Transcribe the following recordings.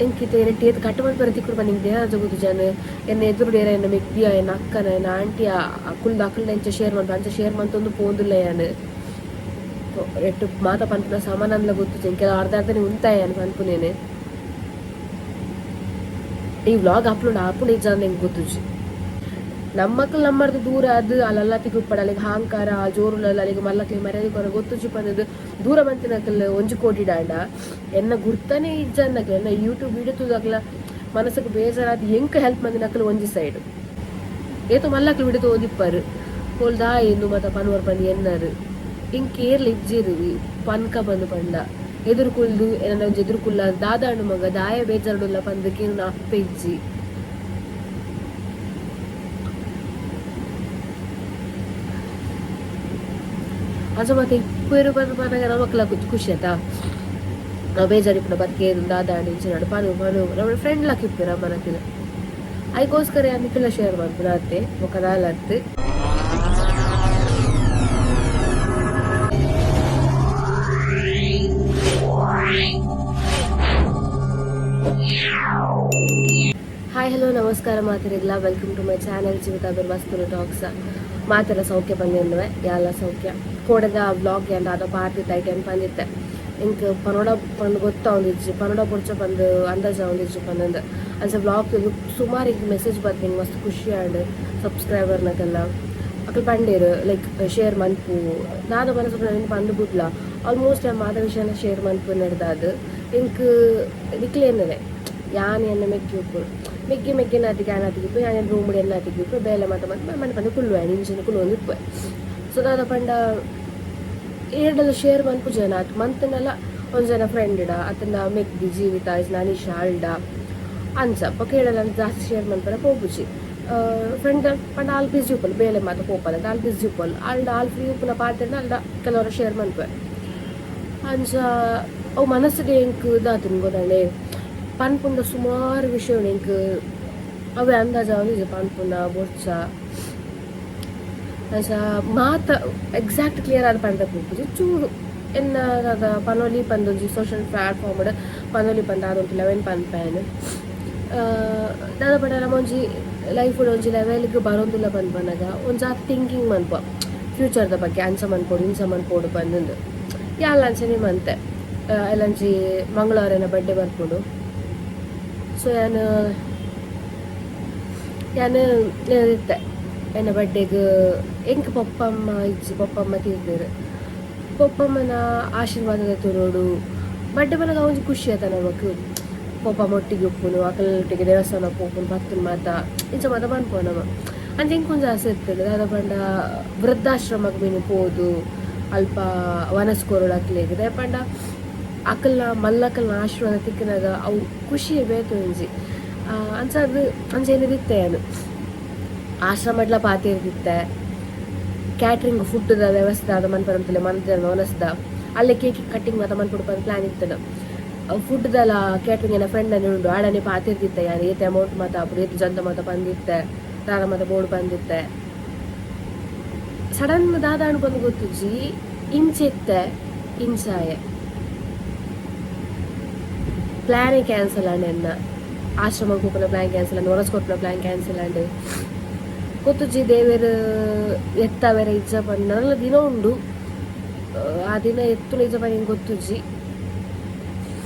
ಎಂಕ್ ಇತ್ತೆ ಎನ್ನ ಏತ್ ಕಟ್ ಮನ್ಪೆರೆ ತಿಕ್ಕುಂಡು ಪಂದ್ ಎಂಕ್ ದೇವರಾಜ ಗೊತ್ತುಜಾನ್. ಎನ್ನ ಎದುರುಡು ಏರ ಎನ್ನ ಮೆಗ್ದಿಯ ಎನ್ನ ಅಕ್ಕನ ಎನ್ನ ಆಂಟಿಯ ಅಕುಲ್ದ ಅಕುಲ್ನ ಎಂಚ ಶೇರ್ ಮನ್ಪೆ ಅಂಚ ಶೇರ್ ಮಂತೊಂದು ಪೋವೊಂದುಲ್ಲೆ ಯಾನ್. ಎಟ್ಟು ಮಾತ ಪನ್ಪುನ ಸಮಾನಂದ್ಲ ಗೊತ್ತುಜಿ ಎಂಕ್ ಕೆಲವು ಅರ್ಧ ಅರ್ಧನೆ ಉಂತಾಯೆ ಯಾನ್ ಪನ್ಪುನೇನೆ. ಈ ವ್ಲಾಗ್ ಅಪ್ಲೋಡ್ ಆಪುಂಡ ಇಜ್ಜಾಂದ್ ಎಂಕ್ ಗೊತ್ತುಜಿ. ನಮ್ಮಕ್ಲ್ ನಮ್ಮರ್ದ್ ದೂರ ಆದ್ ಅಲಲ್ಲತಿಗ್ ಉಪ್ಪಡ್ ಅಲೆಗ್ ಅಹಂಕಾರ ಜೋರುಲಲ್ಲ ಅಲೆಗ್ ಮಲ್ಲಕ್ಲೆಗ್ ಮರ್ಯಾದೆ ಕೊರ್ರೆ ಗೊತ್ತುಜಿ ಪಂದ್ ದೂರ ಮಂತಿನಕಲ್ ಒಂಜಿ ಕೋಟಿಡಾಂಡ ಎನ್ನ ಗುರ್ತನೇ ಇಜ್ಜಂದಕ್ಲ್ ಎನ್ನ ಯೂಟ್ಯೂಬ್ ವಿಡಿಯೋ ತೂದು ಅಕ್ಲ್ನ ಮನಸ್ಸುಗ್ ಬೇಜಾರಾದ್ ಎಂಕ್ ಹೆಲ್ಪ್ ಮಂದಿನಕಲ್ ಒಂಜಿ ಸೈಡ್. ಏತೋ ಮಲ್ಲಕ್ಲ್ ವಿಡಿಯೋ ತೂವೊಂದಿಪ್ಪರ್ ಪೋಲ್ ದಾಯೆ ಇಂದು ಮಾತ ಪನುವರ್ ಪಂದ್ ಎನ್ನರ್. ಎಂಕ್ ಏರ್ಲ ಇಜ್ಜೆರ್ ಪನ್ಕ ಪಂದ್ ಪಂಡ. ಎದುರು ಕುಲ್ದು ಎನನ ಒಂಜಿ ಎದುರು ಕುಲ್ಲಾದ್ ದಾದಾಂಡ್ ಮಗ ದಾಯೆ ಬೇಜಾರ್ಡುಲ್ಲ ಪಂದ್ ಕೇನುನ ಅಪ್ಪೆ ಇಜ್ಜಿ. ಅಂಚ ಮಾತ ಇಪ್ಪುವೆರ್ ಪಂದ್ ಪನ್ನಗ ನಮಕ್ಲ ಖುಷಿ ಅತ. ನಾವ್ ಬೇಜಾರ್ ಇಪ್ಪುಂಡ ಬದ್ಕೆ ದಾದಾಂಡ್ ಇಂಚಿನಾಂಡ್ ಪನು ಪನು ನಮ್ಮ ಫ್ರೆಂಡ್ ಲಕ ಇಪ್ಪುವೆರ್ ಅಮ್ಮನಕುಲು. ಐಕೋಸ್ಕರ ಯಾನ್ ನಿಕಲ್ನ ಶೇರ್ ಮನ್ಪುನ ಅತೆ ಬೊಕ ದಾಲ ಅತ್ತ್. ಹಾಯ್ ಹಲೋ ನಮಸ್ಕಾರ ಮಾತೆರೆಗ್ಲಾ welcome to my channel Jeevitha Bervasturu talks. ಮಾತೆರ ಸೌಖ್ಯ ಪಂದೆನ್ನುವೆ ಯಾಲ ಸೌಖ್ಯ ಕೋಡೆದ ವ್ಲಾಗ್ ಯಾನ್ ದಾದ ಪಾರ್ದಿತ್ತೆ ಐಟ್ ಯಾನ್ ಪಂದಿತ್ತೆ ಎಂಕ್ ಪನೊಡ ಪಂದ್ ಗೊತ್ತಾವೊಂದಿಜ್ಜಿ ಪನೊಡ ಬೊಡ್ಚ ಪಂದ್ ಅಂದಾಜ್ ಆವೊಂದಿಜ್ಜಿ ಪಂದಂದ್ ಅಂಚ ವ್ಲಾಗ್ ತೂದು ಸುಮಾರ್ ಎಂಕ್ ಮೆಸೇಜ್ ಬತ್ತ್ಂಡ್ ಎಂಕ್ ಮಸ್ತ್ ಖುಷಿ ಆಂಡ್ ಸಬ್ಸ್ಕ್ರೈಬರ್ನಕಲ್ನ ಅಕುಲು ಪಂಡೆರ್ ಲೈಕ್ ಶೇರ್ ಮನ್ಪು ದಾದ ಮನಸ್ ಉಪ್ಪುಂಡು ಅವೆನ್ ಪಂದ್ ಬುಡ್ಲ ಆಲ್ಮೋಸ್ಟ್ ಯಾನ್ ಮಾತ ವಿಷಯನ ಶೇರ್ ಮನ್ಪುನೆಡ್ದಾದ್ ಎಂಕ್ ನಿಕ್ಲೆನನೆ ಯಾನ್ ಎನ್ನ ಮೆಗ್ಗಿ ಉಪ್ಪುನು ಮೆಗ್ಗಿ ಮೆಗ್ಗಿನಾತಿಗೆ ಆನಾತಿಗೆ ಇಪ್ಪು ಯಾನ್ ರೂಮುಡು ಎನ್ನಾತಿಗೆ ಇಪ್ಪು ಬೇಲೆ ಮಾತ ಮಲ್ತ್ ಮನ್ಪಂದೆ ಕುಲ್ಲುವೆ ಇಂಚಿನ ಕುಲ್ಲೊಂದು ಇಪ್ಪುವೆ ಸೊ ದಾದ ಪಂಡ ಏರ್ಡಲ ಶೇರ್ ಮನ್ಪುಜೆನ ಅತ್ ಮಂತ್ಂಡಲ ಒಂಜಿ ಜನ ಫ್ರೆಂಡ್ ಅತ್ತ್ಂಡ ಮೆಗ್ದಿ ಜೀವಿತ ಇಜ್ಜಿಂಡ ಅನಿಶಾ ಅಲ್ಡ ಅಂಚ ಬೊಕ ಏರ್ಡಲ ಜಾಸ್ತಿ ಶೇರ್ ಮನ್ಪರೆ ಪೋಪುಜಿ ಫ್ರೆಂಡ್ ಪಂಡ ಆಲ್ ಬ್ಯುಸಿ ಉಪ್ಪುನು ಬೇಲೆ ಮಾತ ಪೋಪಲ್ ಆಲ್ ಬ್ಯುಸಿ ಉಪ್ಪಲ್ ಆಲ್ಡ ಆಲ್ ಫ್ರೀ ಉಪ್ಪುನ ಪಾತೆರ್ಂಡ ಅಲ್ಡ ಕೆಲವೊರ ಶೇರ್ ಮನ್ಪುವೆ ಅಂಚ ಅವು ಮನಸ್ಸುಡು ಎಂಕ್ ಇದಾತುಂಡು ಗೊತ್ತಾಂಡೆ ಪನ್ಪುಂಡ ಸುಮಾರು ವಿಷಯ ಉಂಡು ಎಂಕ್ ಅವೇ ಅಂದಾಜು ಆವೊಂದಿಜ್ಜಿ ಪನ್ಪುನ ಬೊರ್ಚ ಅಂಚ ಮಾತ ಎಕ್ಸಾಕ್ಟ್ ಕ್ಲಿಯರ್ ಆದ್ ಪಂಡ ಪೋಪುಜಿ ಚೂರು ಎನ್ನ ದಾದ ಪನೊಲಿ ಪಂದ್ ಒಂಜಿ ಸೋಶಿಯಲ್ ಪ್ಲಾಟ್ಫಾರ್ಮ್ ಡ್ ಪನೊಲಿ ಪಂದ್ ದಾದ ಉಂತುಂಡ ಅವೆನ್ ಪನ್ಪೆ ಯಾನ್ ದಾದ ಪಂಡ ನಮ ಒಂಜಿ ಲೈಫ್ ಡ್ ಒಂಜಿ ಲೆವೆಲ್ ಗ್ ಬರೊಂದುಲ್ಲ ಪಂದ್ ಪನ್ನಗ ಒಂಜಾತ್ ಥಿಂಕಿಂಗ್ ಮನ್ಪುವ ಫ್ಯೂಚರ್ ದ ಬಗ್ಗೆ ಅಂಚ ಮನ್ಪೊಡು ಇಂಚ ಮನ್ಪೊಡು ಪಂದ್ ಯಾನ್ಲ ಅಂಚನೆ ಮಂತೆ ಎಲ್ಲಂಜಿ ಮಂಗಳವಾರ ಎನ್ನ ಬರ್ಡೇ ಬರ್ಪುಂಡು ಸೊ ಯಾನ್ ಯಾನ್ ಇತ್ತೆ ಎನ್ನ ಬರ್ಡೇಗ್ ಎಂಕ್ ಪೊಪ್ಪಮ್ಮ ಇಜ್ಜಿ ಪೊಪ್ಪಮ್ಮ ತೀರ್ದೆರ್ ಪೊಪ್ಪಮ್ಮನ ಆಶೀರ್ವಾದ ದೆತೊನೊಡು ಬರ್ಡೇ ಬನ್ನಗ ಒಂಜಿ ಖುಷಿ ಆತ ನಮಕ್ ಪೊಪ್ಪಮ್ಮ ಒಟ್ಟಿಗೆ ಉಪ್ಪುನು ಅಕಲ್ನೊಟ್ಟಿಗೆ ದೇವಸ್ಥಾನ ಪೋಪುನು ಬತ್ತುನು ಮಾತ ಇಂಚ ಮಾತ ಪನ್ಪುವ ನಮ ಅಂಚ ಎಂಕ್ ಒಂಜಿ ಆಸೆ ಇತ್ತ್ಂಡ್ ದಾದ ಪಂಡ ವೃದ್ಧಾಶ್ರಮಗ್ ಮಿನಿ ಪೋದು ಅಲ್ಪ ವನಸ್ ಕೊರೊಡು ಅಕ್ಲೆಗ್ ದಾಯೆ ಪಂಡ ಅಕಲ್ನ ಮಲ್ಲಕಲ್ನ ಆಶೀರ್ವಾದ ತಿಕ್ಕ್ನಗ ಅವು ಖುಷಿಯೇ ಬೇತೆ ಒಂಜಿ ಅಂಚಾದ್ ಅಂಚ ಎನ್ನುದಿತ್ತೆ ಯಾನ್ ಆಶ್ರಮಡ್ಲ ಪಾತೆರ್ದಿತ್ತೆ ಕ್ಯಾಟ್ರಿಂಗ್ ಫುಡ್ದ ವ್ಯವಸ್ಥೆ ದಾದ ಮನ್ಪರೆ ಉಂತುಲೆ ಮನ್ಪುಜೆರ್ ವನಸ್ದ ಅಲ್ಲೇ ಕೇಕ್ ಕಟ್ಟಿಂಗ್ ಮಾತ ಮನ್ಪೊಡು ಪಂದ್ ಪ್ಲಾನ್ ಇತ್ತ್ಂಡ್ ಫುಡ್ದಲ ಕ್ಯಾಟ್ರಿಂಗ್ ಎನ್ನ ಫ್ರೆಂಡ್ ಅನೆ ಉಂಡು ಆಡನೆ ಪಾತೆರ್ದಿತ್ತೆ ಯಾನ್ ಏತ್ ಅಮೌಂಟ್ ಮಾತ ಆಪುಂಡು ಏತ್ ಜನತ ಮಾತ ಪಂದಿತ್ತೆ ದಾದ ಮಾತ ಬೋಡು ಪಂದಿತ್ತೆ ಸಡನ್ ದಾದ ಆಂಡ್ ಪಂದ್ ಗೊತ್ತುಜ್ಜಿ ಇಂಚ ಇತ್ತೆ ಇಂಚಾಯೆ ಪ್ಲಾನೇ ಕ್ಯಾನ್ಸಲ್ ಆಂಡ್ ಎನ್ನ ಆಶ್ರಮಗ್ ಪೋಪುನ ಪ್ಲಾನ್ ಕ್ಯಾನ್ಸಲ್ ಆಂಡ್ ವನಸ್ ಕೊರ್ಪುನ ಪ್ಲಾನ್ ಕ್ಯಾನ್ಸಲ್ ಆಂಡ್ ಗೊತ್ತುಜ್ಜಿ ದೇವೆರ್ ಎತ್ತಾವೆರ ಇಜ್ಜ ಪಂದ್ ನನಲ ದಿನ ಉಂಡು ಆ ದಿನ ಎತ್ತುನ ಇಜ್ಜ ಪಂದ್ ಎಂಕ್ ಗೊತ್ತುಜ್ಜಿ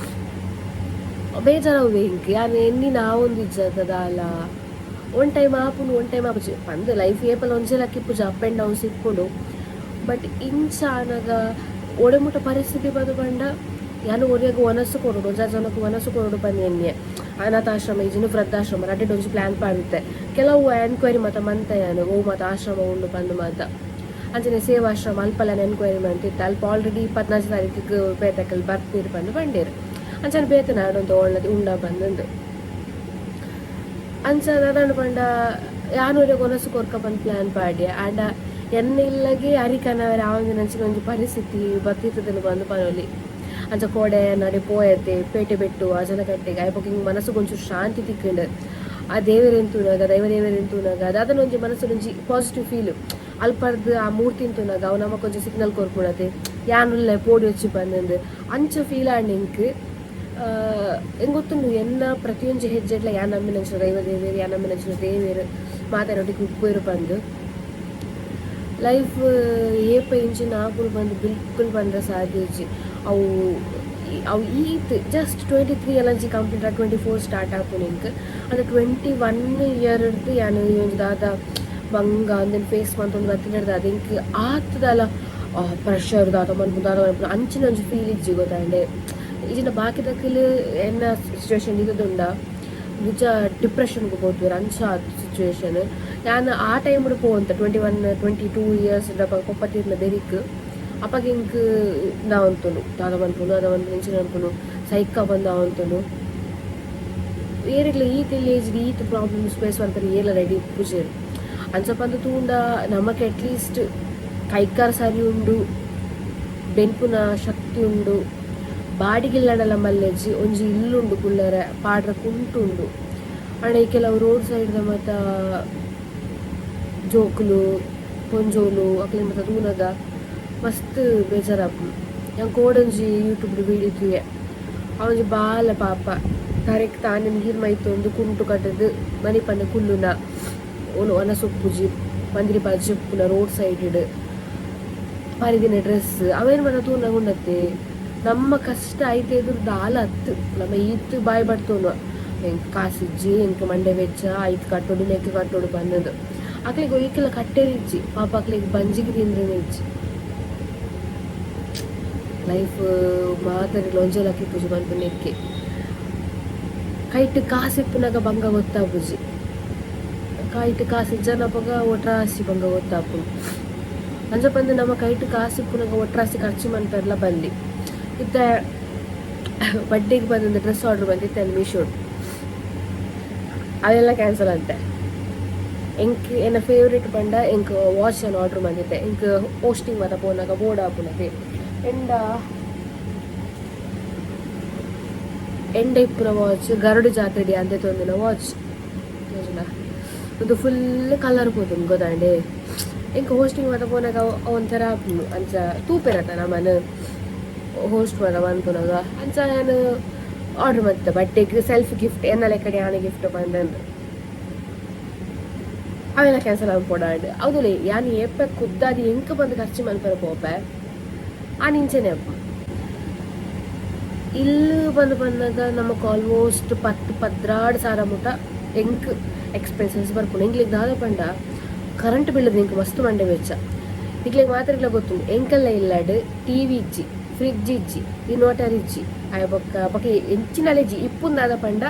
ಬೇಜಾರಾವುವೆ ಎಂಕ್ ಯಾನ್ ಎನ್ನಿನ ಆವೊಂದಿಜ್ಜ ಅತ ದಾಲ ಒನ್ ಟೈಮ್ ಆಪುಂಡು ಒನ್ ಟೈಮ್ ಆಪುಜಿ ಪಂದ್ ಲೈಫ್ ಏಪಲ ಒಂಜೇ ಲೆಕ್ಕ ಇಪ್ಪುಜಿ ಅಪ್ ಆ್ಯಂಡ್ ಡೌನ್ಸ್ ಇಪ್ಪುಂಡು ಬಟ್ ಇಂಚ ಆನಗ ಒಡೆ ಮುಟ ಪರಿಸ್ಥಿತಿ ಬದು ಪಂಡ ಯಾನ್ ಒರಿಯಗ್ ವನಸ್ ಕೊರೊಡು ಒಂಜಾಜಿ ಜನಕ್ ವನಸ್ ಕೊರೊಡು ಪಂದ್ ಎನ್ನಿಯೆ ಅನಾಥಾಶ್ರಮ ಇಜ್ಜಿಂಡ ವೃದ್ಧಾಶ್ರಮ ರಡ್ಡೆಡ್ ಒಂಜಿ ಪ್ಲಾನ್ ಪಾಡ್ದಿತ್ತೆ ಕೆಲವು ಎನ್ಕ್ವೈರಿ ಮಾತ ಮಂತೆ ಯಾನ್ ಒವು ಮಾತ ಆಶ್ರಮ ಉಂಡು ಪಂದ್ ಮಾತ ಅಂಚನೆ ಸೇವಾಶ್ರಮ ಅಲ್ಪಲ ಯಾನ್ ಎನ್ಕ್ವೈರಿ ಮಂತಿತ್ತೆ ಅಲ್ಪ ಆಲ್ರೆಡಿ ಇಪ್ಪತ್ನಾಜಿ ತಾರೀಖ್ ಬೇತೆಕುಲು ಬರ್ಪೆರ್ ಪಂದ್ ಪಂಡೆರ್ ಅಂಚನೆ ಬೇತೆ ನಾಡೊಂದು ಓಲ್ನ ಉಂಡಾ ಪಂದ್ ಅಂಚ ದಾದಾಂಡ್ ಪಂಡ ಯಾನ್ ಒರಿಯಗ್ ವನಸ್ ಕೊರ್ಕ ಪಂದ್ ಪ್ಲಾನ್ ಪಾಡ್ಯೆ ಆಂಡ ಎನ್ನ ಇಲ್ಲಗ್ ಅರಿ ಕನವೆರೆ ಆವಂದಿನಂಚಿನ ಒಂಜಿ ಪರಿಸ್ಥಿತಿ ಬತ್ತಿತ್ತುಂಡು ಪಂದ್ ಪನೊಲಿ. ಅಂಚ ಕೋಡೆ ನಡೆ ಪೋಯತೆ ಪೇಟೆ ಬೆಟ್ಟು ಅಜನಕಟ್ಟೆಗ್ ಆಯೆ ಬೊಕ ಎಂಕ್ ಮನಸ್ಗ್ ಒಂಚೂರು ಶಾಂತಿ ತಿಕ್ಕ್ಂಡ್. ಆ ದೇವೆರೆನ್ ತೂನಗ ದೈವ ದೇವೆರೆನ್ ತೂನಗ ದಾದನ ಒಂಜಿ ಮನಸ್ಡ್ ಒಂಜಿ ಪಾಸಿಟಿವ್ ಫೀಲ್ ಅಲ್ಪರ್ದ್ ಆ ಮೂರ್ತಿನ್ ತೂನಗ ಅವು ನಮಕ್ ಒಂಜಿ ಸಿಗ್ನಲ್ ಕೊರ್ಪುಂಡತೆ ಯಾನ್ ಉಲ್ಲೆ ಪೋಡ್ಯೊಚ್ಚಿ ಪಂದ್ ಅಂಚ ಫೀಲ್ ಆಂಡ್ ಎಂಕ್. ಎಂಕ್ ಗೊತ್ತುಂಡು ಎನ್ನ ಪ್ರತಿಯೊಂಜಿ ಹೆಜ್ಜೆಡ್ಲ ಯಾನ್ ನಂಬಿನಂಚಿನ ದೈವ ದೇವೆರ್, ಯಾನ್ ನಂಬಿನಂಚಿನ ದೇವೆರ್ ಮಾತೆರೊಟ್ಟಿಗೆ ಉಪ್ಪುವೆರ್ ಪಂದ್. ಲೈಫ್ ಏಪ ಇಂಚಿನ ಆಪುಂಡು ಪಂದ್ ಬಿಲ್ಕುಲ್ ಪಂಡ್ರೆ ಸಾಧ್ಯ ಇಜ್ಜಿ. ಅವು ಅವು ಈತ್ ಜಸ್ಟ್ 23 ಎಲ್ಲಂಜಿ ಕಂಪ್ಲೀಟ್ ಆದ್ 24 ಸ್ಟಾರ್ಟ್ ಆಪುಂಡು ಎಂಕ್. ಆಂಡ 21 ಇಯರ್ ರ್ದ್ ಯಾನ್ ಈ ಒಂಜಿ ದಾದ ಬಂಗ ಉಂದೆನ್ ಫೇಸ್ ಮಂತೊಂದು ಬತ್ತಿನೆಡ್ದ್ ಎಂಕ್ ಆತ್ ದಾಲ ಪ್ರೆಷರ್ ದಾದ ಮನ್ಪುನು ದಾದ ಮನ್ಪುನು ಅಂಚಿನ ಒಂಜಿ ಫೀಲ್ ಇಜ್ಜಿ ಗೊತ್ತಾಂಡೆ. ಇಜಿಂಡ ಬಾಕಿದಕುಲು ಎನ್ನ ಸಿಚುವೇಶನ್ ಇತ್ತುಂಡ ನಿಜ ಡಿಪ್ರೆಷನ್ಗ್ ಪೋತುವೆರ್ ಅಂಚ ಆತ್ ಸಿಚುವೇಶನ್. ಯಾನ್ ಆ ಟೈಮ್ಡ್ ಪೋವಂತೆ 21 22 ಇಯರ್ಸ್ ಅಪಗ ಪೊಪ್ಪ ತೀರ್ನ ಬೆರಿಕ್ ಅಪಗ ಎಂಕ್ ಉಂದಾವೊಂತುಂಡು ದಾದ ಮನ್ಪುನು ದಾದ ಮನ್ಪುನು ಎಂಚಿನ ಮನ್ಪುನು ಸೈಕ ಬಂದ್ ಆವೊಂತುಂಡು. ಏರೆಗ್ಲ ಈತ್ ಎಲ್ಯ ಏಜ್ಡ್ ಈತ್ ಪ್ರಾಬ್ಲಮ್ಸ್ ಫೇಸ್ ಮನ್ಪೆರೆ ಏರ್ಲ ರೆಡಿ ಇಪ್ಪುಜೆರ್. ಅಂಚ ಪಂದ್ ತೂಂಡ ನಮಕ್ ಅಟ್ಲೀಸ್ಟ್ ಕೈಕಾರ್ ಸರಿ ಉಂಡು, ಬೆನ್ಪುನ ಶಕ್ತಿ ಉಂಡು, ಬಾಡಿಗೆ ಇಲ್ಲಡಲ ಮಲ್ಲೆಜ್ಜಿ ಒಂಜಿ ಇಲ್ಲ್ ಉಂಡು ಕುಲ್ಲರೆ ಪಾಡ್ರೆ ಕುಂಟು ಉಂಡು. ಆಂಡ ಈ ಕೆಲವು ರೋಡ್ ಸೈಡ್ ದ ಮಾತ ಜೋಕುಲು ಪೊಂಜೋಲು ಅಕ್ಲೆನ್ ಮಾತ ತೂನಗ ಮಸ್ತ್ ಬೇಜಾರಾಪುಂಡು. ಯಾನ್ ಕೋಡೊಂಜಿ ಯೂಟ್ಯೂಬ್ ಡ್ ವೀಡಿಯೋ ತೂಯೆ ಅವೊಂಜಿ ಬಾಲೆ ಪಾಪ ತರೆಕ್ ತಾನೆ ನೀರ್ ಮೈತೊಂದು ಕುಂಟು ಕಟುದು ಮನಿಪಂದೆ ಕುಲ್ಲುನ ಓಲು ವನಸ್ ಉಪ್ಪುಜಿ ಮಂದಿರಿ ಬಾಜಿ ಉಪ್ಪುನ ರೋಡ್ ಸೈಡ್ ಡ್ ಪರಿದಿನ ಡ್ರೆಸ್ ಅವೇನ್ ಮಾತ ತೂನಗ ಉಂಡತ್ತೆ ನಮ್ಮ ಕಷ್ಟ ಐತೆ ಎದುರು ದಾಲ ಅತ್ತ್. ನಮ ಈತ್ ಬಾಯಿ ಬಡ್ತೊನುವ ಎಂಕ್ ಕಾಸಿಜ್ಜಿ ಎಂಕ್ ಮಂಡೆ ಬೆಚ್ಚ ಐಕ್ ಕಟ್ಟೊಡು ನೆಕ್ಕ್ ಕಟ್ಟೊಡು ಪಂದ್ ಅಕ್ಲೆಗ್ ಒಯ್ಕ್ಲ ಕಟ್ಟೆರೆ ಇಜ್ಜಿ ಪಾಪ ಅಕ್ಲೆಗ್ ಬಂಜಿಗ್ ತಿಂದ್ರೆನೆ ಇಜ್ಜಿ. ಲೈಫ್ ಮಾತೆರೆಗ್ಲ ಒಂಜೇ ಲಕ್ಕ ಇಪ್ಪುಜಿ ಪನ್ಪುನೆಕ್ಕೆ ಕೈಟ್ ಕಾಸ್ ಇಪ್ಪುನಗ ಬಂಗ ಗೊತ್ತಾಪುಜಿ ಕೈಟ್ ಕಾಸ್ ಇಜ್ಜನಪಗ ಒಟ್ರಾಸಿ ಬಂಗ ಗೊತ್ತಾಪುಂಡು. ಅಂಚ ಪಂದ್ ನಮ ಕೈಟ್ ಕಾಸ್ ಇಪ್ಪುನಗ ಒಟ್ರಾಸಿ ಖರ್ಚು ಮನ್ಪೆರ್ಲ ಬಲ್ಲಿ. ಇತ್ತೆ ಬಡ್ಡೆಗ್ ಬಂದ ಡ್ರೆಸ್ ಆರ್ಡರ್ ಬಂದಿತ್ತೆ ಮೀಶೋಡ್ ಅವೆಲ್ಲ ಕ್ಯಾನ್ಸಲ್ ಅಂತೆ. ಎಂಕ್ ಎನ್ನ ಫೇವ್ರೇಟ್ ಪಂಡ ಎಂಕ್ ವಾಚ್ ಅನ್ನು ಆರ್ಡರ್ ಮಂದಿತ್ತೆ ಎಂಕ್ ಪೋಸ್ಟಿಂಗ್ ಮಾತ ಪೋನಗ ಬೋರ್ಡ್ ಆಪುನತೆ ಎಂಡ ಎಂಡ ಇಪ್ಪುನ ವಾಚ್ ಗರುಡ ಜಾತ್ರೆಡ್ ಯಾನ್ ದೆತೊಂದಿನ ವಾಚ್ ತೋಜುಂಡ ಉಂದು ಫುಲ್ ಕಲರ್ ಪೋತುಂಡು ಗೊತ್ತಾಂಡೆ. ಎಂಕ್ ಹೋಸ್ಟಿಂಗ್ ಮಾತ ಪೋನಗ ಒಂಥರ ಆಪುಂಡು ಅಂಚ ತೂಪೆರತ ನಮನ್ ಹೋಸ್ಟ್ ಮಾತ ಮನ್ಪುನಗ ಅಂಚ ಯಾನ್ ಆರ್ಡರ್ ಮಲ್ತೆ ಬಟ್ಟೆಗ್ ಸೆಲ್ಫ್ ಗಿಫ್ಟ್ ಎನ್ನ ಲೆಕ್ಕಡ್ ಯಾನ್ ಗಿಫ್ಟ್ ಪಂದಂದ್ ಅವೆಲ್ಲ ಕ್ಯಾನ್ಸಲ್ ಆದ್ ಹೌದಲೇ ಯಾನ್ ಏಪ ಖುದ್ದಾದ್ ಎಂಕ್ ಪಂದ್ ಖರ್ಚು ಮನ್ಪೆರೆ ಪೋಪೆ ಆನ್ ಇಂಚೆನೆ ಆಪುಂಡು. ಇಲ್ಲ್ ಪಂದ್ ಪನ್ನಗ ನಮಕ್ ಆಲ್ಮೋಸ್ಟ್ ಪತ್ತ್ ಪದ್ರಾಡ್ ಸಾರ ಮುಟ ಎಂಕ್ ಎಕ್ಸ್ಪೆನ್ಸಸ್ ಬರ್ಪುಂಡು. ಎಂಕ್ಲೆಗ್ ದಾದ ಪಂಡ ಕರೆಂಟ್ ಬಿಲ್ ಎಂಕ್ ಮಸ್ತ್ ಮಂಡೆ ಬೆಚ್ಚ. ನಿಕ್ಲೆಗ್ ಮಾತೆರೆಗ್ಲ ಗೊತ್ತುಂಡು ಎಂಕಲ್ನ ಇಲ್ಲಡ್ ಟಿವಿ ಇಜ್ಜಿ, ಫ್ರಿಡ್ಜ್ ಇಜ್ಜಿ, ಇನ್ವರ್ಟರ್ ಇಜ್ಜಿ, ಆಯ ಬೊಕ್ಕ ಬೊಕ್ಕ ಎಂಚಿನಲ ಇಜ್ಜಿ. ಇಪ್ಪುಂದು ದಾದ ಪಂಡ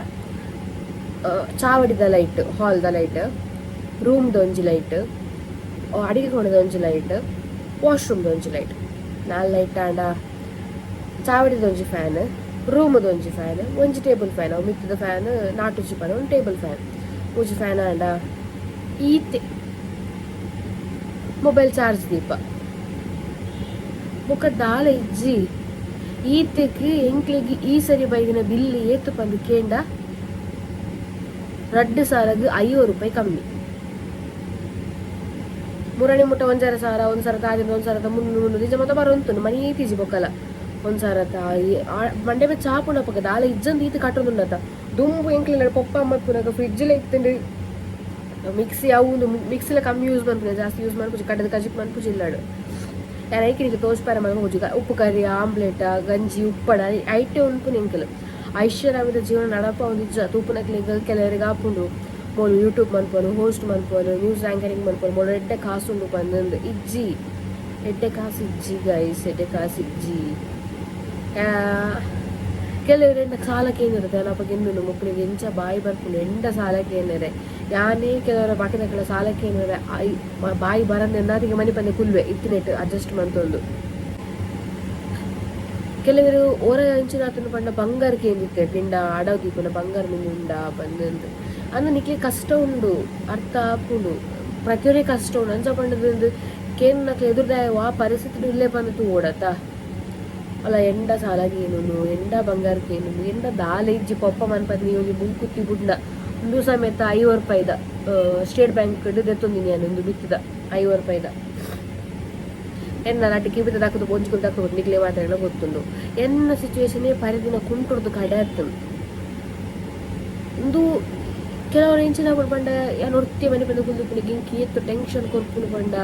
ಚಾವಡಿದ ಲೈಟ್, ಹಾಲ್ ದ ಲೈಟ್, ರೂಮ್ ದ ಒಂಜಿ ಲೈಟ್, ಅಡಿಗೆ ಕೋಣೆದ ಒಂಜಿ ಲೈಟ್, ವಾಶ್ರೂಮ್ ದ ಒಂಜಿ ಲೈಟ್, ನಾಲ್ ಲೈಟ್ ಆಂಡ ಚಾವಡಿದ ಒಂಜಿ ಫ್ಯಾನ್, ರೂಮುದ ಒಂಜಿ ಫ್ಯಾನ್, ಒಂಜಿ ಟೇಬಲ್ ಫ್ಯಾನ್, ಅವು ಮಿತ್ತದ ಫ್ಯಾನ್ ನಾಟುಜಿ ಪಂಡ ಒಂಜಿ ಟೇಬಲ್ ಫ್ಯಾನ್, ಮೂಜಿ ಫ್ಯಾನ್ ಆಂಡ ಈತೆ ಮೊಬೈಲ್ ಚಾರ್ಜ್ ದೀಪ ಬೊಕ ದಾಲ ಇಜ್ಜಿ. ಈತೆಗ್ ಎಂಕ್ಲೆಗ್ ಈ ಸರಿ ಬೈದಿನ ಬಿಲ್ ಏತ್ ಪಂದ್ ಕೇಂಡ ರಡ್ಡ್ ಸಾರಗ್ ಐವ ರೂಪಾಯಿ ಕಮ್ಮಿ. ಮುರಣಿ ಮುಟ್ಟ ಒಂಜರೆ ಸಾರ ಒಂಜಿ ಸಾರ ತಾದಿಂದ ಒಂಜಿ ಸಾರದ ಮುನ್ನೂರು ಮುನ್ನೂರು ನಿಜ ಮತ ಬರೊಂತುಂಡು ಮನಿ ಇತ್ತೀಜಿ ಬೊಕಲ ಒಂಜಿ ಸಾರತ ಮಂಡೆ ಬೆಚ್ಚ ಆಪುಂಡು ಅಪಗ ದಾಲ ಇಜ್ಜಂದ್ ಈತ್ ಕಟ್ಟೊಂದುಂಡತ. ದುಂಬು ಎಂಕ್ಲೆನ ಪೊಪ್ಪ ಅಮ್ಮ ಇಪ್ಪುನಗ ಫ್ರಿಡ್ಜ್ ಲ ಇತ್ತುಂಡು, ಮಿಕ್ಸಿ ಅವು ಉಂದು ಮಿಕ್ಸಿಲ ಕಮ್ಮಿ ಯೂಸ್ ಮನ್ಪುನೆ ಜಾಸ್ತಿ ಯೂಸ್ ಮನ್ಪುಜಿ ಕಡ್ಡದ ಕಜಿಪು ಮನ್ಪುಜಿ ಇಲ್ಲಡ್. ಯಾನ್ ಐಕ್ ನಿಕ್ಕ್ ತೋಜ್ಪಾರೆ ಮನ್ಪುಜಿ ಉಪ್ಪು ಕರಿ ಆಮ್ಲೆಟ್ ಗಂಜಿ ಉಪ್ಪಡ ಐಟೆ ಉನ್ಪುನಿ ಎಂಕುಲು. ಐಷಾರಾಮಿದ ಜೀವನ ನಡಪಾವೊಂದಿಜ್ಜ ತೂಪುನಕ್ಲೆಗ್ ಕೆಲವೆರೆಗ್ ಆಪುಂಡು Molu YouTube ಮನ್ಪುವನು host ಮನ್ಪುವನು news anchoring ಮನ್ಪುವನು Molu ಎಡ್ಡೆ ಕಾಸು ಉಂಡು ಪಂದ್ ಇಜ್ಜಿ. ಎಡ್ಡೆ ಕಾಸು ಇಜ್ಜಿ ಗೈಸ್, ಎಡ್ಡೆ ಕಾಸು ಇಜ್ಜಿ. ಕೆಲವೆರ್ ಎನ್ನ ಸಾಲ ಕೇಂದ್ರ ಅಪಗ ಎಂದುಂಡು ಮೊಕ್ಲೆಗ್ ಎಂಚ ಬಾಯಿ ಬರ್ಪುಂಡು ಎಂಡ ಸಾಲ ಕೇನೆರೆ ಯಾನೇ ಕೆಲವರ ಬಾಕಿದಕಲ್ನ ಸಾಲ ಕೇನೆರೆ ಬಾಯಿ ಬರಂದೆ ಎನ್ನಾತಿಗೆ ಮನಿಪಂದೆ ಕುಲ್ವೆ ಇತ್ತಿನೆಟ್ ಅಡ್ಜಸ್ಟ್ ಮಂತೊಂದು. ಕೆಲವೆರ್ ಒರ ಎಂಚಿನಾತುಂಡು ಪಂಡ ಬಂಗಾರ್ ಕೇಂದಿತ್ತೆ ಪಿಂಡ ಅಡವು ದೀಪುನ ಬಂಗಾರ್ ಮಿನಿ ಉಂಡಾ ಪಂದ್ ಅಂದ್ ನಿಕ್ಲೆಗ್ ಕಷ್ಟ ಉಂಡು ಅರ್ಥ ಆಪುಂಡು ಪ್ರತಿಯೊರಿ ಕಷ್ಟ ಉಂಡು ಅಂಚ ಪಂಡದ್ ಕೇನುನಕ್ಲೆ ಎದುರುದಾಯ ವಾ ಪರಿಸ್ಥಿತಿ ಉಲ್ಲೆ ಪಂದ್ ತೂವೊಡತ. ಅಲ್ಲ ಎಂಡ ಸಾಲ ಕೇನುನು ಎಂಡ ಬಂಗಾರ ಕೇನುನು ಎಂಡ ದಾಲ ಇಜ್ಜಿ ಪೊಪ್ಪ ಮನ್ಪಂದೆ ಒಂಜಿ ಮೂಂಕುತ್ತಿ ಬುಡ್ಂಡ ಉಂದು ಸಮೇತ ಐವ ರೂಪಾಯಿದ ಸ್ಟೇಟ್ ಬ್ಯಾಂಕ್ ಡ್ ದೆತ್ತೊಂದಿನಿ ಯಾನ್ ಉಂದು ಮಿತ್ತುದ ಐವ ರೂಪಾಯಿದ. ಎನ್ನ ರಡ್ಡ್ ಕಿಬಿತ ದಕ್ಕುದು ಒಂಜಿ ಕುಲ್ ದಕ್ಕುದು ನಿಕ್ಲೆ ಮಾತೆರ್ಲ ಗೊತ್ತುಂಡು. ಎನ್ನ ಸಿಚುವೇಶನ್ ಪರಿದಿನ ಕುಂಟುರ್ದು ಕಡೆ ಆತುಂಡು. ಉಂದು ಕೆಲವರು ಎಂಚಿನ ಆಪುಂಡು ಪಂಡ ಯಾನ್ ಒರ್ತಿ ಮನಿಪಂದೆ ಕುಲ್ದುಪ್ಪುನ ಎಂಕ್ ಏತ್ ಟೆನ್ಷನ್ ಕೊರ್ಪುಂಡು ಪಂಡ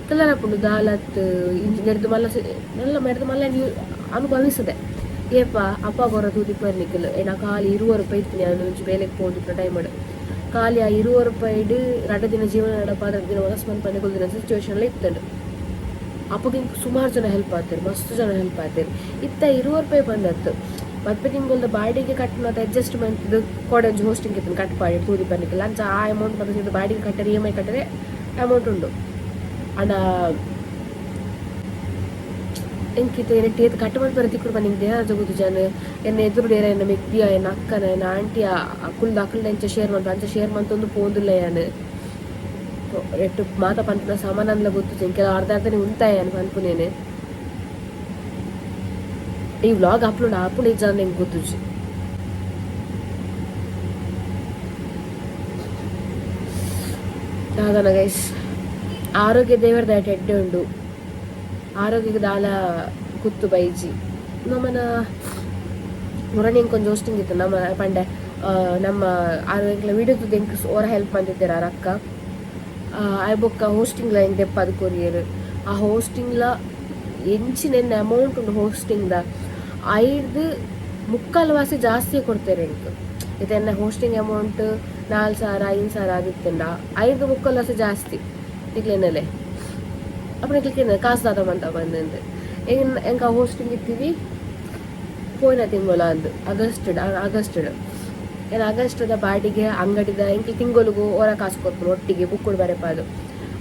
ಕೆಲರ ಆಪುಂಡು ದಾಲತ್ ಇಂಚ ನೆರ್ದ್ ಮಲ್ಲ ಮಲ್ಲ ನೆರ್ದ್ ಮಲ್ಲ ಅನುಭವಿಸದೆ ಏಪ ಅಪ್ಪ ಕೊರ ತೂದಿಪ್ಪರ್ ನಿಕುಲು ಎನ್ನ ಖಾಲಿ 20 ರೂಪಾಯಿ ಇತ್ತಿನಿ ಯಾನ್ ಒಂಜಿ ಬೇಲೆಗ್ ಪೋವೊಂದಿಪ್ಪುನ ಟೈಮ್ ಖಾಲಿ ಆ 20 ರೂಪಾಯಿಡ್ ರಡ್ಡ್ ದಿನ ಜೀವನ ನಡಪಾದ್ ರಡ್ಡ್ ದಿನ ವನಸ್ ಮನ್ಪಂದೆ ಕುಲ್ದಿನ ಸಿಚುವೇಶನ್ ಲ ಇತ್ತ್ಂಡ್. ಅಪಗ ಎಂಕ್ ಸುಮಾರು ಜನ ಹೆಲ್ಪ್ ಆತೆರ್ ಮಸ್ತ್ ಜನ ಹೆಲ್ಪ್ ಆತೆರ್. ಇತ್ತೆ 20 ರೂಪಾಯಿ ಬಂದತ್ತು ಮದ್ಪೆ ತಿಂಗೊಲ್ದ ಬಾಡಿಗೆ ಕಟ್ಟುನತ ಅಡ್ಜಸ್ಟ್ ಮಂತ್ದ್ ಕೋಡೆ ಒಂಜಿ ಹೋಸ್ಟಿಂಗ್ ಇತ್ತ್ಂಡ್ ಕಟ್ ಪಾಡಿ ತೂದಿಪ್ಪರ್ ನಿಕುಲು ಅಂಚ ಆ ಅಮೌಂಟ್ ಮಾತ ಬಾಡಿಗೆ ಕಟ್ಟರೆ ಇ ಎಮ್ ಐ ಕಟ್ಟರೆ ಅಮೌಂಟ್ ಉಂಡು. ಆಂಡ ಎಂಕ್ ಇತ್ತೆ ಎನ್ನ ಏತ್ ಕಟ್ ಮನ್ಪರೆ ತಿಕ್ಕುಡು ಪಂದ್ ಎಂಕ್ ದೇಹದ ಗೊತ್ತುಜಾನ್ ಎನ್ನ ಎದುರುಡು ಏರ ಎನ್ನ ಮೆಗ್ದಿಯ ಎನ್ನ ಅಕ್ಕನ ಎನ್ನ ಆಂಟಿಯ ಅಕುಲ್ದ ಅಕುಲ್ನ ಎಂಚ ಶೇರ್ ಮನ್ಪ ಅಂಚ ಶೇರ್ ಮಂತೊಂದು ಪೋವೊಂದುಲ್ಲೆ ಯಾನ್ ಎಟ್ಟು ಮಾತ ಪನ್ಪುನ ಸಮಾನಂದ್ಲ ಗೊತ್ತುಜಿ ಎಂಕ್ ಕೆಲವು ಅರ್ಧ ಅರ್ಧನೆ ಉಂತಾಯ ಯಾನ್ ಪನ್ಪುನೇನೆ ಈ ವ್ಲಾಗ್ ಅಪ್ಲೋಡ್ ಆಪುಂಡ ಇಜ್ಜಾಂದ್ ಎಂಕ್ ಗೊತ್ತುಜಿ. ದಾದನ ಗೈಸ್ ಆರೋಗ್ಯ ದೇವರ ದಯಟ್ ಎಡ್ಡೆ ಉಂಡು. ಆರೋಗ್ಯಗ್ ದಾಲ ಕುತ್ತು ಬೈಜಿ ನಮನ ಮುರಣಿ ಎಂಕೊಂಜಿ ಹೋಸ್ಟಿಂಗ್ ಇತ್ತು ನಮ್ಮ ಪಂಡೆ ನಮ್ಮ ಆರ್ ಎಂಕ್ಲ ವಿಡಿಯೋ ತೂದು ಎಂಕ್ ಓರ ಹೆಲ್ಪ್ ಮಂತಿತ್ತೆರ್ ಆರ್ ಅಕ್ಕ ಆಯ್ ಬೊಕ್ಕ ಹೋಸ್ಟಿಂಗ್ಲ ಎಂಕ್ ದೆಪ್ಪಾದ್ ಕೊರಿಯೆರ್ ಆ ಹೋಸ್ಟಿಂಗ್ಲ ಎಂಚಿನ ಎನ್ನ ಅಮೌಂಟ್ ಉಂಡು ಹೋಸ್ಟಿಂಗ್ದ ಐಡ್ದ್ ಮುಕ್ಕಾಲ್ ವಾಸಿ ಜಾಸ್ತಿ ಕೊರ್ತೆರ್ ಎಂಕ್ ಇತ್ತೆ ಎನ್ನ ಹೋಸ್ಟಿಂಗ್ ಅಮೌಂಟ್ 4000 5000 ಆದಿತ್ತ್ಂಡ ಐಡ್ದ್ ಮುಕ್ಕಾಲ್ ವಾಸಿ ಜಾಸ್ತಿ ನಿಕ್ಲೆನಲೆ ಅಪಗ ನಿಕ್ಲೆನ ಕಾಸ್ ದಾದ ಮಂತ ಬಂದಂದ್ ಎಂಕ್ ಎಂಕ್ ಆ ಹೋಸ್ಟಿಂಗ್ ಇತ್ತಿವಿ ಪೋಯಿನ ತಿಂಗೊಲ ಅಂದ್ ಆಗಸ್ಟ್ ಆಗಸ್ಟ್ ಏನ್ ಆಗಸ್ಟ್ ದ ಬಾಡಿಗೆ ಅಂಗಡಿದ ಎಂಕ್ ತಿಂಗೊಲುಗು ಒರ ಕಾಸ್ ಕೊರ್ಪುನು ಒಟ್ಟಿಗೆ ಬುಕ್ಕುಡು ಬರೆಪಾದ್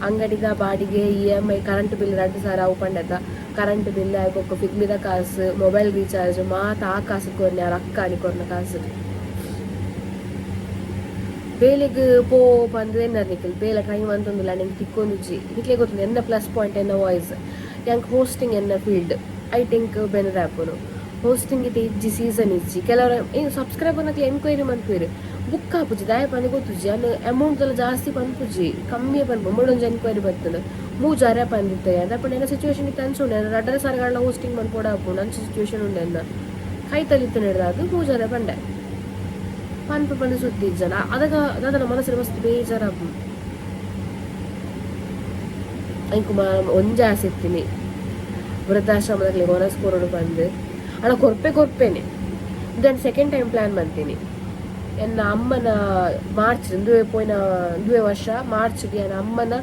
ಅಂಗಡಿದ ಬಾಡಿಗೆ ಇ ಎಮ್ ಐ ಕರೆಂಟ್ ಬಿಲ್ 2000 ಅವು ಪಂಡತ ಕರೆಂಟ್ ಬಿಲ್ ಆಯ್ ಬೊಕ್ಕ ಫಿಗ್ಮಿದ ಕಾಸ್ ಮೊಬೈಲ್ ರೀಚಾರ್ಜ್ ಮಾತ ಆ ಕಾಸ್ ಕೊರ್ನೆ ಆರ್ ಅಕ್ಕ ಕೊರ್ನ ಕಾಸ್ ಬೇಲೆಗ್ ಪೋ ಪಂದ್ ಎನ್ನರ್ ನಿಕುಲು ಬೇಲೆ ಟ್ರೈ ಮಂತೊಂದುಲ್ಲ ಆಂಡ ಎಂಕ್ ತಿಕ್ಕೊಂದುಜ್ಜಿ ನಿಕ್ಲೆಗ್ ಗೊತ್ತುಂಡು ಎನ್ನ ಪ್ಲಸ್ ಪಾಯಿಂಟ್ ಎನ್ನ ವಾಯ್ಸ್ ಎಂಕ್ ಹೋಸ್ಟಿಂಗ್ ಎನ್ನ ಫೀಲ್ಡ್ ಐಟ್ ಎಂಕ್ ಬೆನರೆ ಆಪುಂಡು ಹೋಸ್ಟಿಂಗ್ ಇತ್ತೆ ಇಜ್ಜಿ ಸೀಸನ್ ಇಜ್ಜಿ ಕೆಲವರ ಸಬ್ಸ್ಕ್ರೈಬರ್ ನಕ್ಲು ಎನ್ಕ್ವೈರಿ ಮನ್ಪುವೆರ್ ಬುಕ್ ಆಪುಜಿ ದಾಯೆ ಪಂದ್ ಗೊತ್ತುಜ್ಜಿ ಯಾನ್ ಅಮೌಂಟ್ ಲ ಜಾಸ್ತಿ ಪನ್ಪುಜಿ ಕಮ್ಮಿಯೇ ಪನ್ಪು ಮುಡೊಂಜಿ ಎನ್ಕ್ವೈರಿ ಬತ್ತುಂಡು ಮೂಜಾರೆ ಪಂದಿತ್ತೆ ದಾಯೆ ಪಂಡ ಎನ್ನ ಸಿಚುವೇಶನ್ ಇತ್ತೆ ಅಂಚ ಉಂಡು ಯಾನ್ ರಡ್ಡರೆ ಸಾರಗಾಂಡಲ ಹೋಸ್ಟಿಂಗ್ ಮನ್ಪೊಡು ಆಪುಂಡು ಅಂಚ ಸಿಚುವೇಶನ್ ಉಂಡು ಎನ್ನ ಕೈತಲ್ ಇತ್ತಿನೆಡ್ದಾದ್ ಮೂಜಾರೆ ಪಂಡೆ. ಪನ್ಪು ಪಂದ್ ಸುದ್ದಿ ಇಜ್ಜನ ಅದಗ ದಾದನ ಮನಸ್ಸು ಮಸ್ತ್ ಬೇಜಾರಾಪುಂಡು ಎಂಕ್ ಒಂಜಿ ಆಸೆ ಇತ್ತಿನಿ ವೃದ್ಧಾಶ್ರಮದಕ್ಲೆಗ್ ವನಸ್ ಕೊರೊಡು ಪಂದ್ ಆಂಡ ಕೊರ್ಪೆ ಕೊರ್ಪೇನೆ ಉಂದೆನ್ ಸೆಕೆಂಡ್ ಟೈಮ್ ಪ್ಲಾನ್ ಮಂತಿನಿ ಎನ್ನ ಅಮ್ಮನ ಮಾರ್ಚ್ ಉಂದುವೆ ಪೋಯಿನ ಉಂದುವೆ ವರ್ಷ ಮಾರ್ಚ್ ಗ್ ಎನ್ನ ಅಮ್ಮನ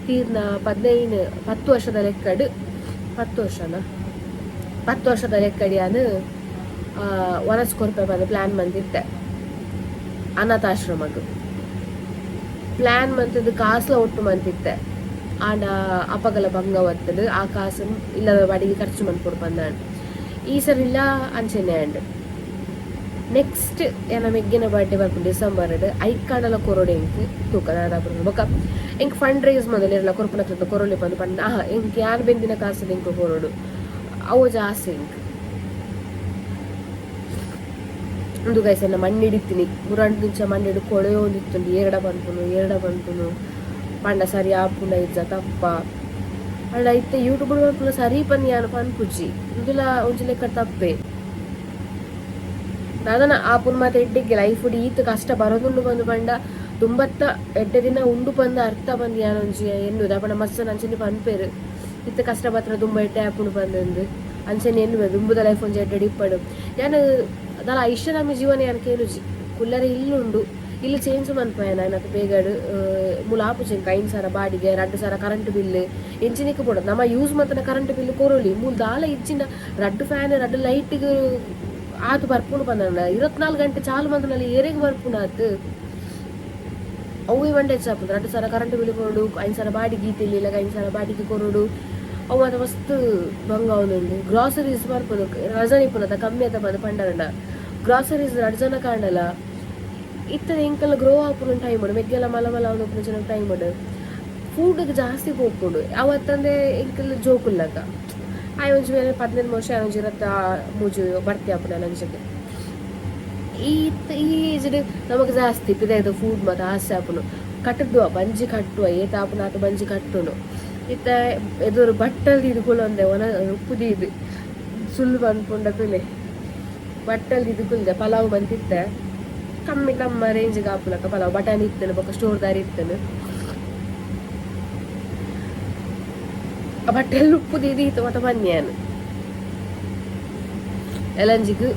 ತೀರ್ನ 15 10 ವರ್ಷದ ಲೆಕ್ಕಡ್ 10 ವರ್ಷನ 10 ವರ್ಷದ ಲೆಕ್ಕಡ್ ಯಾನ್ ವನಸ್ ಕೊರ್ಪೆ ಪಂದ್ ಪ್ಲಾನ್ ಮಂತಿತ್ತೆ ಅನಾಥಾಶ್ರಮಗ್ ಪ್ಲಾನ್ ಮಂತುದು ಕಾಸ್ಲ ಒಟ್ಟು ಮಂತಿತ್ತೆ ಆಂಡ ಅಪಗಲ ಬಂಗ ಬತ್ತುಂಡು ಆ ಕಾಸುನ್ ಇಲ್ಲದ ಬಾಡಿಗೆ ಖರ್ಚು ಮನ್ಪೊಡು ಪಂದಾಂಡ್ ಈ ಸರಿಲ ಅಂಚನೆ ಆಂಡ್ ನೆಕ್ಸ್ಟ್ ಎನ್ನ ಮೆಗ್ಗಿನ ಬರ್ಡೇ ಬರ್ಪುಂಡು ಡಿಸೆಂಬರ್ ಡ್ ಐಕಾಂಡಲ ಕೊರೊಡು ಎಂಕ್ ತೂಕ ದಾದ ಆಪುಂಡು ಬೊಕ ಎಂಕ್ ಫಂಡ್ ರೈಸ್ ಮಂದೊಲಿ ಏರ್ಲ ಕೊರ್ಪುನಕ್ಲೆಡ ಕೊರೊಲಿ ಪಂದ್ ಪಂಡ ಆಹಾ ಎಂಕ್ ಯಾನ್ ಬೆಂದಿನ ಕಾಸ್ ಎಂಕ್ ಕೊರೊಡು ಅವು ಒಂಜಿ ಆಸೆ ಎಂಕ್. ಉಂದು ಗೈಸ್ ಎನ್ನ ಮಣ್ಣಿಡಿತ್ತಿನಿ ಮುರಂಟ್ ಮಣ್ಣಿಡ್ ಕೊಳೆಯೊಂದಿತ್ತುಂಡು ಏರ್ಡ ಪನ್ಪುನು ಏರ್ಡ ಪನ್ಪುನು ಪಂಡ ಸರಿ ಆಪುಂಡ ಇಜ್ಜ ತಪ್ಪ ಪಂಡ ಇತ್ತೆ ಯೂಟ್ಯೂಬ್ ಮನ್ಪುನ ಸರಿ ಪಂದ್ ಯಾನ್ ಪನ್ಪುಜಿ ಉಂದುಲ ಒಂಜಿ ಲೆಕ್ಕ ತಪ್ಪೆ ದಾದನ ಆಪುನ ಮಾತ ಎಡ್ಡೆಗೆ ಲೈಫ್ ಡ್ ಈತ್ ಕಷ್ಟ ಬರೊಂದುಂಡು ಪಂದ್ ಪಂಡ ದುಂಬತ್ತ ಎಡ್ಡೆ ದಿನ ಉಂಡು ಪಂದ್ ಅರ್ಥ ಪಂದ್ ಯಾನ್ ಒಂಜಿ ಎನ್ನುವೆ ದಾಯೆ ಪಂಡ ಮಸ್ತ್ ಜನ ಅಂಚನೆ ಪನ್ಪೆರ್ ಇತ್ತೆ ಕಷ್ಟ ಬತ್ತ್ಂಡ ದುಂಬ ಎಡ್ಡೆ ಆಪುಂಡು ಪಂದ್ ಅಂಚನೆ ಎನ್ನುವೆ ದುಂಬುದ ಲೈಫ್ ಒಂಜಿ ಎಡ್ಡೆಡ್ ಇಪ್ಪಡ್ ಯಾನ್ ದಾಲ ಐಷಾರಾಮಿ ಜೀವನ ಯಾನ್ ಕೇನುಜಿ ಕುಲ್ಲರೆ ಇಲ್ಲ್ ಉಂಡು ಇಲ್ಲ್ ಚೇಂಜ್ ಮನ್ಪಯನ ಆಯ್ನಾತ್ ಬೇಗಡ್ ಮೂಲು ಆಪುಜಿ ಎಂಕ್ 5000 ಬಾಡಿಗೆ 2000 ಕರೆಂಟ್ ಬಿಲ್ ಎಂಚಿನೆಕ್ ಬೋಡ ನಮ ಯೂಸ್ ಮಲ್ತಿನ ಕರೆಂಟ್ ಬಿಲ್ ಕೊರೊಲಿ ಮೂಲು ದಾಲ ಇಜ್ಜಿಂಡ ರಡ್ಡ್ ಫ್ಯಾನ್ ರಡ್ಡ್ ಲೈಟ್ ಗ್ ಆತ್ ಬರ್ಪುಂಡು ಪಂಡ 24 ಗಂಟೆ ಚಾಲು ಮಲ್ತ್ಂಡಲ ಏರೆಗ್ ಬರ್ಪುಂಡು ಆತ್ ಅವ್ವೆ ಮಂಡೆ ಹೆಚ್ಚಾಪುಂಡು 2000 ಕರೆಂಟ್ ಬಿಲ್ ಕೊರೊಡು 5000 ಬಾಡಿಗೆ ಈತ್ ಇಲ್ಲಗ 5000 ಬಾಡಿಗೆ ಕೊರೊಡು ಅವು ಮಾತ ಮಸ್ತ್ ಬಂಗ ಆವೊಂದುಂಡು ಗ್ರಾಸರೀಸ್ ಬರ್ಪುಂಡು ರಜನಿ ಇಪ್ಪುನತ ಕಮ್ಮಿ ಆತ ಪಂದ್ ಪಂಡರ್ಂಡ ಗ್ರಾಸರೀಸ್ ರಡ್ಡ್ ಜನ ಕಾಂಡಲ ಇತ್ತೆ ಎಂಕಲ್ನ ಗ್ರೋ ಆಪುನ ಟೈಮ್ ಉಂಡು ಮೆಗ್ಗೆಲ ಮಲ್ಲ ಮಲ್ಲ ಆವೊಂದು ಟೈಮ್ ಉಂಡು ಫುಡ್ಗ್ ಜಾಸ್ತಿ ಪೋಪುಂಡು ಅವು ಅತ್ತಂದೆ ಎಂಕಲ್ ಜೋಕುಲ್ಲಗ ಆಯ್ ಒಂಜಿ ವೇಳೆ 18 ವರ್ಷ ಆಯ್ ಒಂಜಿ ಇರತ್ತ ಮೂಜಿ ಬರ್ತಿ ಆಪುಂಡು ಆಯ್ ಈ ಈ ಏಜ್ಡ್ ನಮಕ್ ಜಾಸ್ತಿ ಪಿದಯ್ದ ಫುಡ್ ಮಾತ ಆಸೆ ಆಪುಂಡು ಕಟ್ಟುವ ಬಂಜಿ ಕಟ್ಟುವ ಏತ್ ಆಪುಂಡು ಆತ್ ಬಂಜಿ ಕಟ್ಟುಂಡು. ಇತ್ತ ಎದುರು ಬಟ್ಟಲ್ ದೀದ್ ಕುಲೊಂದೆ ಒನ ಉಪ್ಪು ದೀದ್ ಸುಲ್ಲು ಪನ್ಪುಂಡ ತುಲೆ ಬಟ್ಟಲ್ ದೀದ್ ಕುಲ್ದೆ ಪಲಾವ್ ಮಂತಿತ್ತೆ ಕಮ್ಮಿ ನಮ್ಮ ರೇಂಜ್ಗೆ ಆಪುಲಕ್ಕ ಪಲಾವ್ ಬಟಾಣಿ ಇತ್ತನು ಬೊಕ್ಕ ಸ್ಟೋರ್ ದಾರಿ ಇತ್ತನು ಆ ಬಟ್ಟೆಲ್ ಉಪ್ಪು ದೀದ್ ಈತ ಮತ ಬನ್ಯಾನು ಎಲಂಜಿಗ್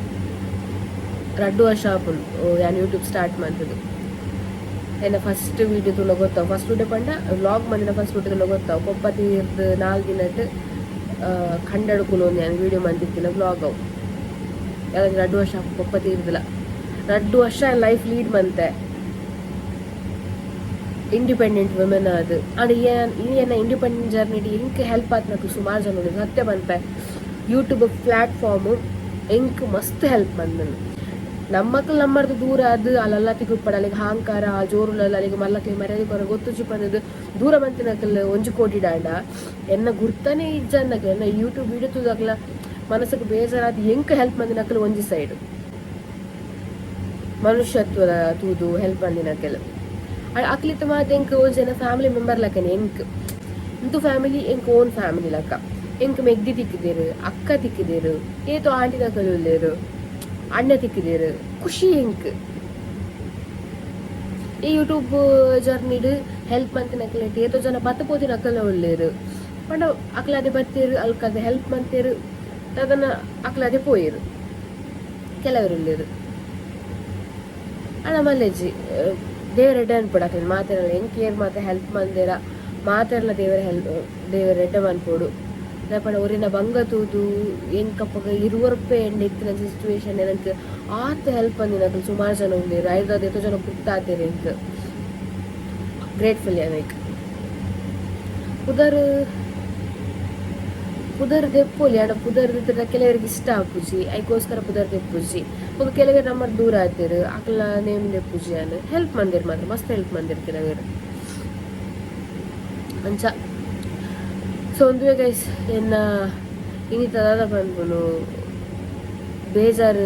ರಡ್ಡು ವರ್ಷ ಆಪುಂಡು ಯಾನ್ ಯೂಟ್ಯೂಬ್ ಸ್ಟಾರ್ಟ್ ಮಂತುದು ಎನ್ನ ಫಸ್ಟ್ ವೀಡಿಯೋ ತೂಂಡ ಗೊತ್ತಾವು ಫಸ್ಟ್ ವೀಡಿಯೋ ಪಂಡ ವ್ಲಾಗ್ ಮಂದಿನ ಫಸ್ಟ್ ವೀಡಿಯೋ ತೂಂಡ ಗೊತ್ತಾವು ಪೊಪ್ಪ ತೀರ್ದು ನಾಲ್ ದಿನಟ್ ಕಂಡಡು ಕುಲೊಂದು ಯಾನ್ ವೀಡಿಯೋ ಮಂತಿತ್ತಿನ ವ್ಲಾಗ್ ಅವು ಯಾಕಂದ್ರೆ ರಡ್ಡು ವರ್ಷ ಪೊಪ್ಪ ತೀರ್ದಿಲ್ಲ ರಡ್ಡು ವರ್ಷ ಲೈಫ್ ಲೀಡ್ ಮಂತೆ ಇಂಡಿಪೆಂಡೆಂಟ್ ವುಮೆನ್ ಅದು ಅಂಡ್ ಈ ಎನ್ನ ಇಂಡಿಪೆಂಡೆಂಟ್ ಜರ್ನಿ ಎಂಕ್ ಹೆಲ್ಪ್ ಆತ್ನಕು ಸುಮಾರು ಜನ ಉಲ್ಲೆರ್. ಸತ್ಯ ಪನ್ಪೆ ಯೂಟ್ಯೂಬ್ ಪ್ಲಾಟ್ಫಾರ್ಮ್ ಎಂಕ್ ಮಸ್ತ್ ಹೆಲ್ಪ್ ಮಂದನು ನಮ್ಮಕ್ಲು ನಮ್ಮರ್ದು ದೂರ ಅದು ಅಲ್ಲಲ್ಲ ತಿಗುಪ್ಪಡ ಅಲ್ಲಿಗೆ ಅಹಂಕಾರ ಆ ಜೋರುಲಲ್ಲ ಅಲ್ಲಿಗೆ ಮಲ್ಲಕ್ಲಿ ಮರ್ಯಾದೆ ಕೊರ ಗೊತ್ತುಜಿ ಪಂದದು ದೂರ ಮಂತಿನಕಲ್ ಒಂಜಿ ಕೋಟಿ ಡಾಂಡ ಎನ್ನ ಗುರ್ತನೇ ಇಜ್ಜನ್ನಕ್ಲೆ ಎನ್ನ ಯೂಟ್ಯೂಬ್ ವಿಡಿಯೋ ತೂದಾಕ್ಲ ಮನಸ್ಸಿಗೆ ಬೇಜಾರಾದ ಎಂಕ್ ಹೆಲ್ಪ್ ಮಂದಿನಕಲ್ ಒಂಜಿ ಸೈಡ್ ಮನುಷ್ಯತ್ವದ ತೂದು ಹೆಲ್ಪ್ ಮಂದಿನಕಲ್ ಅಕ್ಲಿತ್ತ ಮಾತ ಎಂಕ್ ಒಂಜಿ ಜನ ಫ್ಯಾಮಿಲಿ ಮೆಂಬರ್ ಲಕ್ಕನೆ ಎಂಕ್ ಇಂತು ಫ್ಯಾಮಿಲಿ ಎಂಕ್ ಓನ್ ಫ್ಯಾಮಿಲಿ ಲಕ್ಕ ಎಂಕ್ ಮೆಗ್ದಿ ತಿಕ್ಕಿದೇರು ಅಕ್ಕ ತಿಕ್ಕಿದೇರು ಏತೋ ಆಂಟಿ ನಕಲು ಉಲ್ಲೇರು ಅಣ್ಣ ತಿಕ್ಕಿದೇರು ಖುಷಿ ಎಂಕ್ ಈ ಯೂಟ್ಯೂಬ್ ಜರ್ನಿಡ್ ಹೆಲ್ಪ್ ಮಂತಿನಕಲೆಟ್ ಏತೋ ಜನ ಪತ್ತ ಪೋತಿನ ಅಕ್ಕಲ ಉಲ್ಲೇರು ಪಂಡ ಅಕ್ಲಾದೆ ಬತ್ತೇರು ಅಲ್ಕದೆ ಹೆಲ್ಪ್ ಮಂತೇರು ತದನ ಅಕ್ಲಾದೆ ಪೋಯೇರು ಕೆಲವರು ಉಲ್ಲೇರು ಅಣ್ಣ ಮಲ್ಲೆಜ್ಜಿ ದೇವರ ಎಡ್ಡೆ ಅನ್ಪೊಡು ಅಕ್ಲೆನ್ ಮಾತೆರ್ಲ ಎಂಕ್ ಏರ್ ಮಾತ ಹೆಲ್ಪ್ ಮಂದೇರ ಮಾತೆರ್ಲ ದೇವರ ಹೆಲ್ಪ್ ದೇವರ ಎಡ್ಡೆ ಮನ್ಪೊಡು ದಾಯೆ ಒರಿನ ಬಂಗ ತೂದು ಎಂಕಪ್ಪಗ ಇರುವ ರೂಪಾಯಿ ಎಂಡೆ ಇತ್ತಿನ ಸಿಚುವೇಶನ್ ಎಂಕ್ ಆತ್ ಹೆಲ್ಪ್ ಅಂದಿನಕುಲು ಸುಮಾರು ಜನ ಉಲ್ಲೆರ್ ಐದಾದ್ ಏತೋ ಜನ ಗುರ್ತಾತೆರ್ ಎಂಕ್ ಗ್ರೇಟ್ಫುಲ್ ಯಾನ್ ಐಕ್ ಪುದರ್ ಪುದರ್ ದೆಪ್ಪೊಲಿ ಆಂಡ ಪುದರ್ ದೆತ್ತುಂಡ ಕೆಲವರಿಗೆ ಇಷ್ಟ ಆಪುಜಿ ಐಕೋಸ್ಕರ ಪುದರ್ ದೆಪ್ಪುಜಿ ಬೊಕ ಕೆಲವೆರ್ ನಮ್ಮಡ್ ದೂರ ಆತೆರ್ ಅಕ್ಲ್ನ ನೇಮ್ ದೆಪ್ಪುಜಿ ಯಾನ್ ಹೆಲ್ಪ್ ಮಂದೆರ್ ಮಾತ್ರ ಮಸ್ತ್ ಹೆಲ್ಪ್ ಮಂದೆರ್ ಕೆಲವೆರ್ ಅಂಚ ಸೊ ಉಂದುವೆ ಗೈಸ್ ಎನ್ನ ಇನಿತ ದಾದ ಪನ್ಪುನು ಬೇಜಾರ್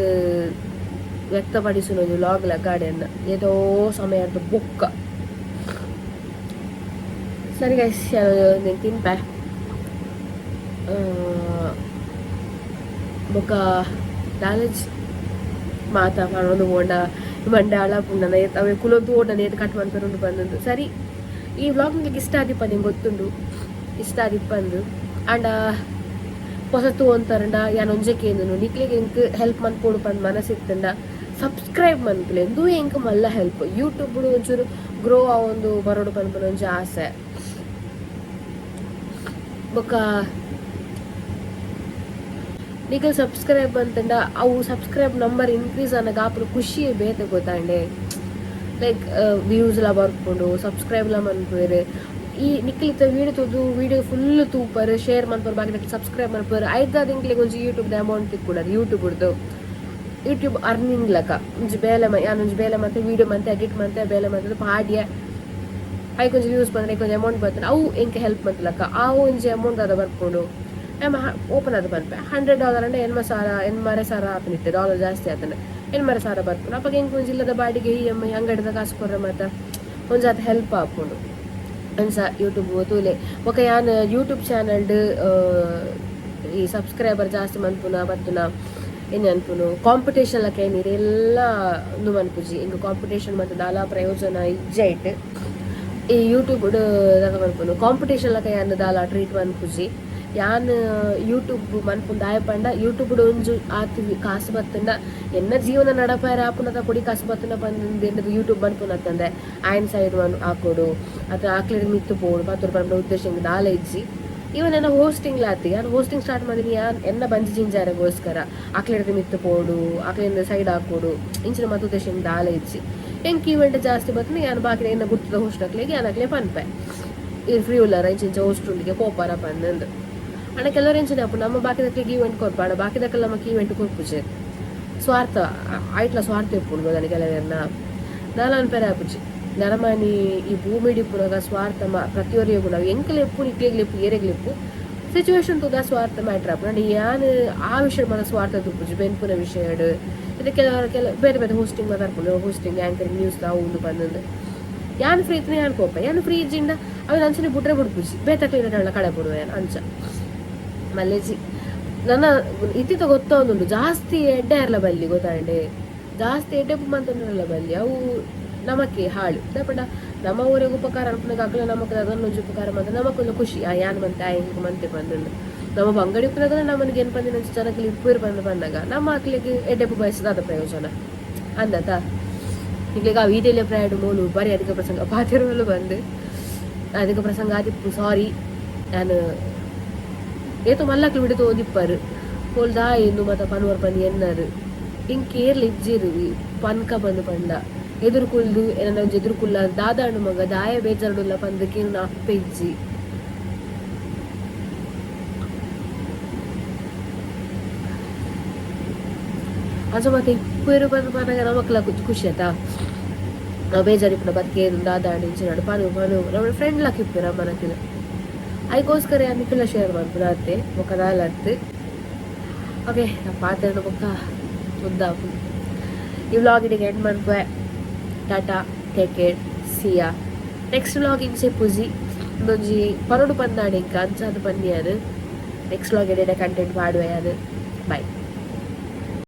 ವ್ಯಕ್ತಪಡಿಸುನ ಒಂಜಿ ವ್ಲಾಗ್ ಲೆಕ್ಕ ಎನ್ನ ಏತೋ ಸಮಯದ ಬೊಕ್ಕ ಸರಿ ಗೈಸ್ ಯಾನ್ ತಿನ್ಪೆ ಬೊಕ್ಕ ದಾಲಜ್ ಮಾತ ಪನೊಂದು ಪೋಂಡ ಮಂಡೆ ಹಾಳಾಪುಂಡು ಅವೇ ಕುಲೊಂದು ಓಂಡ ನೇತ್ ಕಟ್ ಮನ್ಪೆರುಂಡು ಪಂದೊಂದು ಸರಿ ಈ ವ್ಲಾಗ್ ನಿಮಗೆ ಇಷ್ಟ ಆದಿಪ್ಪ ನಿಂಗೆ ಗೊತ್ತುಂಡು ಇಷ್ಟ ಆದಿಪ್ಪಂದು ಆಂಡ ಪೊಸತು ಅಂತಾರಂಡ ಯಾನ್ ಒಂಜೆ ಕೇಂದುನು ನಿಕ್ಲೆಗ್ ಎಂಕ್ ಹೆಲ್ಪ್ ಮನ್ಪೊಡು ಪಂದ್ ಮನಸ್ಸಿತ್ತಂಡ ಸಬ್ಸ್ಕ್ರೈಬ್ ಮನ್ಪುಲೆ ಇಂದು ಎಂಕ್ ಮಲ್ಲ ಹೆಲ್ಪ್ ಯೂಟ್ಯೂಬ್ ಒಂಚೂರು ಗ್ರೋ ಆವೊಂದು ಬರೋಡು ಪನ್ಪುನ ಒಂಜಿ ಆಸೆ ಬೊಕ್ಕ ನಿಕಲ್ ಸಬ್ಸ್ಕ್ರೈಬ್ ಅಂತಂಡ ಅವು ಸಬ್ಸ್ಕ್ರೈಬ್ ನಂಬರ್ ಇನ್ಕ್ರೀಸ್ ಆನಗ ಆಪುನ ಖುಷಿಯೇ ಬೇತೆ ಗೊತ್ತಾಂಡೆ ಲೈಕ್ ವ್ಯೂಸ್ ಲ ಬರ್ಪುಂಡು ಸಬ್ಸ್ಕ್ರೈಬ್ ಲ ಮನ್ಪುವೆರ್ ಈ ನಿಕ್ಲಿತ್ತ ವೀಡಿಯೋ ತೂದು ವೀಡಿಯೋ ಫುಲ್ ತೂಪರ್ ಶೇರ್ ಮನ್ಪುವೆರ್ ಬಾಕಿ ಸಬ್ಸ್ಕ್ರೈಬ್ ಮನ್ಪುವೆರ್ ಐದಾದ್ ಎಂಕ್ಲೆಗ್ ಒಂಜಿ ಯೂಟ್ಯೂಬ್ ದ ಅಮೌಂಟ್ ತಿಕ್ಕುಂಡು ಯೂಟ್ಯೂಬ್ ಡ್ದು ಯೂಟ್ಯೂಬ್ ಅರ್ನಿಂಗ್ ಲಕ ಒಂಜಿ ಬೇಲೆ ಯಾನ್ ಒಂಜಿ ಬೇಲೆ ಮಂತೆ ವೀಡಿಯೋ ಮಂತೆ ಎಡಿಟ್ ಮಂತೆ ಬೇಲೆ ಮಂತುದು ಪಾಡ್ಯೆ ಐಕ್ ಒಂಜಿ ವ್ಯೂಸ್ ಬಂದ್ರೆ ಐಕ್ ಒಂಜಿ ಅಮೌಂಟ್ ಬರ್ತದೆ ಅವು ಎಂಕ್ ಹೆಲ್ಪ್ ಮಂತಲಕ್ಕ ಆ ಒಂಜಿ ಅಮೌಂಟ್ ದಾದ ಬರ್ಪುಂಡು ಓಪನ್ ಆದ್ ಪನ್ಪೆ $100 ಅಂಡ ಎನ್ಮ ಸಾರ ಎನ್ಮರೆ ಸಾರ ಆಪುನಿತ್ತೆ ಡಾಲರ್ ಜಾಸ್ತಿ ಆತಂಡ ಎನ್ಮರೆ ಸಾರ ಬರ್ಪುಂಡು ಅಪಗ ಎಂಕ್ ಒಂಜಿ ಇಲ್ಲದ ಬಾಡಿಗೆ ಇ ಎಮ್ I ಅಂಗಡಿದ ಕಾಸು ಕೊರ್ರೆ ಮಾತ ಒಂಜಾತ್ ಹೆಲ್ಪ್ ಆಪುಂಡು ಅಂಚ ಯೂಟ್ಯೂಬ್ ತೂಲೆ ಬೊಕ ಯಾನ್ ಯೂಟ್ಯೂಬ್ ಚಾನಲ್ಡ್ ಈ ಸಬ್ಸ್ಕ್ರೈಬರ್ ಜಾಸ್ತಿ ಮನ್ಪುನ ಬತ್ತುನ ಎನ್ನ ಅನ್ಪುನು ಕಾಂಪಿಟೇಷನ್ ಲಕ ಏನಿದೆ ಎಲ್ಲ ಉಂದು ಮನ್ಪುಜಿ ಇಂಕ್ ಕಾಂಪಿಟೇಷನ್ ಮಂತ್ ದಾಲ ಪ್ರಯೋಜನ ಇಜ್ಜ ಐಟ್ ಈ ಯೂಟ್ಯೂಬ್ ದಾದ ಮನ್ಪುನು ಕಾಂಪಿಟೇಷನ್ ಲಕ ಯಾನ್ ದಾಲ ಟ್ರೀಟ್ ಮನ್ಪುಜಿ ಯಾನ್ ಯೂಟ್ಯೂಬ್ ಮನ್ಪುನ್ ದಾಯೆ ಪಂಡ ಯೂಟ್ಯೂಬ್ ಒಂಜಿ ಆತ್ ಕಾಸು ಬತ್ತುಂಡ ಎನ್ನ ಜೀವನ ನಡಪಾಯರೆ ಆಪುನದ ಕೊಡಿ ಕಾಸು ಬತ್ತುಂಡ ಪಂದ್ ಎನ್ನದು ಯೂಟ್ಯೂಬ್ ಮನ್ಪುನತ್ತಂದೆ ಆಯನ್ ಸೈಡ್ ಮನ್ ಹಾಕೊಡು ಅತ್ತ ಆಕ್ಲೆಡ್ ಮಿತ್ತ್ ಪೋಡು ಪತ್ತೊಡು ಪನ್ಪುನ ಉದ್ದೇಶ ಎಂಕ್ ದಾಲ ಇಜ್ಜಿ ಈವನ್ ಎನ್ನ ಹೋಸ್ಟಿಂಗ್ ಲಾತಿ ಯಾನ್ ಹೋಸ್ಟಿಂಗ್ ಸ್ಟಾರ್ಟ್ ಮಲ್ದಿನಿ ಯಾನ್ ಎನ್ನ ಬಂಜಿ ಜಿಂಜಾರೆಗೋಸ್ಕರ ಆಕ್ಲೆಡ್ದ್ ಮಿತ್ತ್ ಪೋಡು ಆಕ್ಲೆಂದ ಸೈಡ್ ಹಾಕೊಡು ಇಂಚಿನ ಮಾತ ಉದ್ದೇಶ ಎಂಕ್ ದಾಲ ಇಜ್ಜಿ ಎಂಕ್ ಈವೆಂಟ್ ಜಾಸ್ತಿ ಬತ್ತುಂಡ ಯಾನ್ ಬಾಕಿ ಎನ್ನ ಗುರ್ತದ ಹೋಸ್ಟ್ ಅಕ್ಲೆಗ್ ಯಾನ್ ಅಕ್ಲೆ ಪನ್ಪೆ ಈರ್ ಫ್ರೀ ಉಲ್ಲರ ಇಂಚ ಇಂಚ ಹೋಸ್ಟ್ ಉಂಡಿಗೆ ಪೋಪಾರ ಪಂದ್ ಆಂಡ ಕೆಲವರು ಎಂಚಿನ ಆಪುಂಡು ನಮ್ಮ ಬಾಕಿದಕ್ಲೆಗ್ ಈವೆಂಟ್ ಕೊರ್ಪ ಆಂಡ ಬಾಕಿದಕಲ್ ನಮಕ್ ಈವೆಂಟ್ ಕೊರ್ಪುಜೆರ್ ಸ್ವಾರ್ಥ ಐಟ್ಲ ಸ್ವಾರ್ಥ ಇಪ್ಪುಂಡು ಗೊತ್ತಾನೆ ಕೆಲವೆರ್ನ ದಾಲ ಅನ್ಪೆರೆ ಆಪುಜಿ ನರಮಾನಿ ಈ ಭೂಮಿಡ್ ಇಪ್ಪುನಗ ಸ್ವಾರ್ಥ ಪ್ರತಿಯೊರಿಯಗು ನಾವು ಎಂಕಲೆ ಇಪ್ಪು ನಿಕ್ಲೆಗ್ ಇಪ್ಪು ಏರೆಗ್ ಇಪ್ಪು ಸಿಚುವೇಶನ್ ತೂದ ಸ್ವಾರ್ಥ ಮ್ಯಾಟ್ರ್ ಆಪುಂಡು ಯಾನ್ ಆ ವಿಷಯ ಮಾತ ಸ್ವಾರ್ಥ ತೂಪುಜಿ ಬೆನ್ಪುನ ವಿಷಯಡ್ ಇದು ಕೆಲವರು ಕೆಲ ಬೇರೆ ಬೇರೆ ಹೋಸ್ಟಿಂಗ್ ಮಾತಾಡ್ಪುಂಡು ಹೋಸ್ಟಿಂಗ್ ಆ್ಯಂಕರಿಂಗ್ ನ್ಯೂಸ್ ಅವು ಉಂದು ಪಂದ್ ಯಾನ್ ಫ್ರೀ ಇತ್ತಿನ ಯಾನ್ ಪೋಪೆ, ಯಾನ್ ಫ್ರೀ ಇಜ್ಜಿಂಡ ಅವೆನ್ ಅಂಚನೆ ಬುಟ್ರೆ ಬುಡ್ಪುಜಿ, ಬೇತೆ ಕಳೆ ಬುಡುವೆ ಯಾನ್ ಅಂಚ. ಮಲ್ಲೇಜಿ ನನ್ನ ಇತ್ತಿತ್ತ ಗೊತ್ತೊಂದುಂಡು ಜಾಸ್ತಿ ಎಡ್ಡೆ ಇರಲ ಬಲ್ಲಿ ಗೊತ್ತಾಂಡೆ, ಜಾಸ್ತಿ ಎಡ್ಡೆ ಮಂತೊಂದಿರಲ್ಲ ಬಲ್ಲಿ, ಅವು ನಮಕ್ಕೆ ಹಾಳು. ದಾಪಂಡ ನಮ್ಮ ಊರಿಗೆ ಉಪಕಾರ ಅನ್ಪುನಗ ಅಕ್ಲೆ ನಮಕ್ ಅದನ್ನೊಂಜಿ ಉಪಕಾರ ಮಂತ ನಮಕೊಂದು ಖುಷಿ, ಆ ಯಾನ್ ಮಂತೆ ಆ ಎಂಕ್ ಮಂತೆ ಪಂದುಂಡು. ನಮ್ಮ ಬಂಗಡಿ ಉಪ್ಪುನಗ ನಮ್ಮನಿಗೆ ಏನ್ ಪಂದಿನ ಜನಕ್ಲು ಇಪ್ಪುರು ಪಂದ್ ಪನ್ನಗ ನಮ್ಮ ಅಕ್ಲೆಗ್ ಎಡ್ಡೆಪ್ಪು ಬಯಸದಾದ ಪ್ರಯೋಜನ ಅಂದತ. ನಿಕ್ಲೆಗ್ ಆ ವೀಡಿಯೋಲೆ ಪ್ರಾಯಡ್ ಮೋಲು ಬರಿ ಅಧಿಕ ಪ್ರಸಂಗ ಪಾತೆರವಲ್ಲ ಬಂದು ಅಧಿಕ ಪ್ರಸಂಗ ಆದಿಪ್ಪು, ಸಾರಿ. ಯಾನ್ ಏತೋ ಮಲ್ಲಕ್ಲು ಬಿಡು ತೋದಿಪ್ಪರು ಪೋಲ್ ದಾ ಇಂದು ಮತ ಪನುವರ್ ಪಂದ್ ಎನ್ನರು ಇಂಕ್ ಏರ್ಲ ಇಜ್ಜೆರ್ ಪನ್ಕ ಬಂದು ಪಂಡ ಎದುರು ಕುಲ್ದು ಎನ್ನ ಒಂಜಿ ಎದುರು ಕುಲ್ಲ ದಾದಾಂಡು ಮಗ ದಾಯ ಬೇಜಾರುಡುಲ್ಲ ಪಂದ್ ಕೇನುನ ಅಪ್ಪೆ ಇಜ್ಜಿ. ಅಂಚ ಮಾತ ಇಪ್ಪೆರ್ ಪಂದ್ ಪನ್ನಗ ನಮಕ್ಲ ಖುಷಿ ಆತಾ, ನಾವು ಬೇಜಾರಿಪ್ಪುನ ಬತ್ಕೇನು ದಾದಾಂಡು ಇಂಚಿನಾಂಡು ಪನು ಪನು ನಮ್ಮ ಫ್ರೆಂಡ್ ಲಕ್ ಇಪ್ಪೆರ್ ಅಮ್ಮನಕ್ಲ್. ಐಕೋಸ್ಕರ ಯಾನ್ ನಿಕಲ್ನ ಶೇರ್ ಮನ್ಪುನ ಅತ್ತೆ ಬೊಕ್ಕ ದಾಲ ಅತ್ತ್. ಓಕೆ ಪಾತೆರ್ನ ಬೊಕ್ಕ ಉದ್ದ ಆಪುಂಡು. ಈ ವ್ಲಾಗ್ ಇಡೆಗ್ ಎಂಡ್ ಮನ್ಪುವೆ. Tata, take care, see ya. Next vlog ಇಂಚೆ ಪುಜಿ ಒಂಜಿ ಪನೊಡು ಪಂದಾಂಡ್ ಎಂಕ್ ಅಂಚಾದ್ ಪನ್ನಿ ಯಾನ್. ನೆಕ್ಸ್ಟ್ ವ್ಲಾಗ್ ಎಡೆ ಕಂಟೆಂಟ್ ಪಾಡುವೆ ಯಾನ್. ಬಾಯ್.